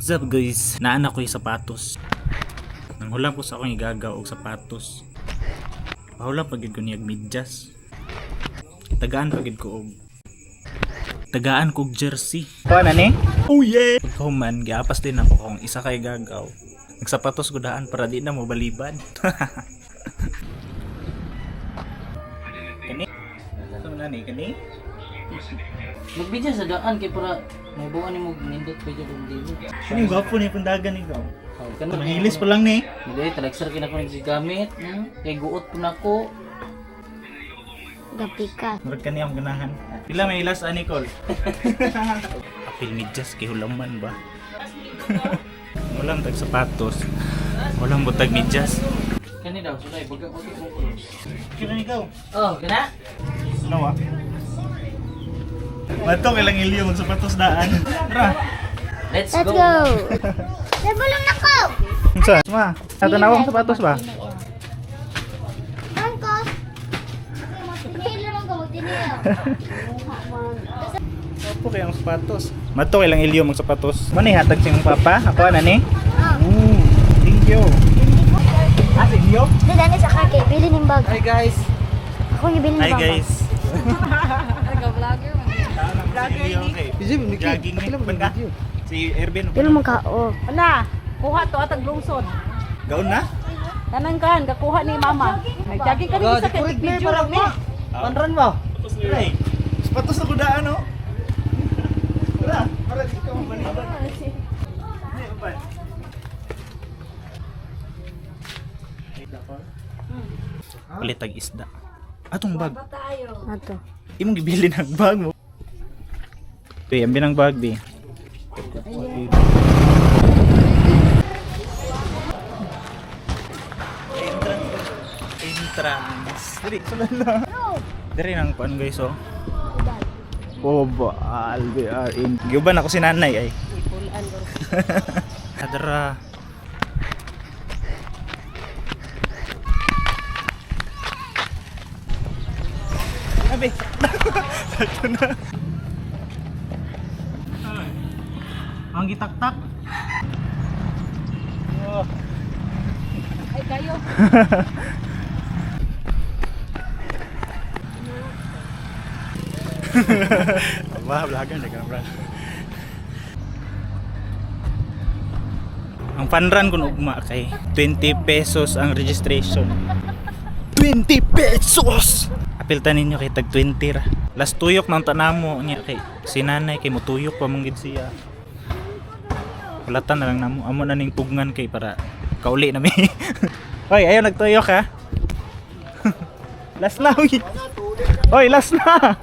What's up, guys? Naa na ko'y sapatos. Nanghulam ko sa akong igagaw og sapatos. Pahulam pa gyud ko niyag medyas. Tagaan pa gyud ko og tagaan kog jersey. Kuha na ni? Oh yeah! Pagkahuman, giapas din ako kung isa kay gagaw. Nagsapatos ko daan para di na mo balibad. Kani? Ano na ni? Kani? Magbidya sa daan kay para may buwan nimo nindot pa jud og dili. Kani gwapo ni pundagan ikaw. Oh, kana Mahilis pa lang ni. Hindi, talagsar kina ko nagsigamit. Kay guot po nako. Gapikas. Murag kani akong ganahan. Pila may ilas ani, Nicole? Apil medyas kay hulaman ba? Walang tag sapatos. Walang butag medyas. Kani daw sulay baga ko ko. Kira ikaw. Oh, kana? Ano wa? Mato kay lang ilyo mag sapatos daan. Tara. Let's, Let's go. go! Nabulong na ko! Unsa? Ma, natanaw ang sapatos ba? Angko! Tinilo man ko, magtinilo. Opo kay ang sapatos. Mato kay lang ilyo mag sapatos. Mo ni hatag siyang papa. Ako na ni. Ah. Ooh, thank you. Ah, sa inyo? Dito sa kake, bili ng bag. Hi guys. Ako yung bili ng Hi bag. guys. Vlogger man. Vlogger ni. Jogging ni. Ban ka? Si Ervin. Pilo man ka, oh. Wala, kuha to atag lungsod. Gaon na? Tanan kan, kakuha ni mama. Nagjogging kami sa kay video lang ni. Panran mo. Ay, sapatos na kudaan, no? Tara, para di ka mabaliban. Hindi, uban. Palit tag isda. Atong bag. Ato. Imong gibili ng bag mo. Be, ang binang bag, be. Entrance. Diri, sulod na. Diri nang kuan, guys, oh. Oh, baal, we are in. Giuban ako si nanay ay. Adara. Abi. Sakto na. Ang gitaktak. Oh. Ay kayo. Wah, vlogger na ka. Ang fun run kun ugma kay 20 pesos ang registration. 20 pesos! Apil ta ninyo kay tag 20 ra. Last tuyok nang tanamo niya kay si nanay kay mutuyok pa man gid siya. Kulatan na lang namo amo na ning pugngan kay para kauli na mi. Hoy, ayaw nagtuyok ha. Last na. Oy. Hoy, last na.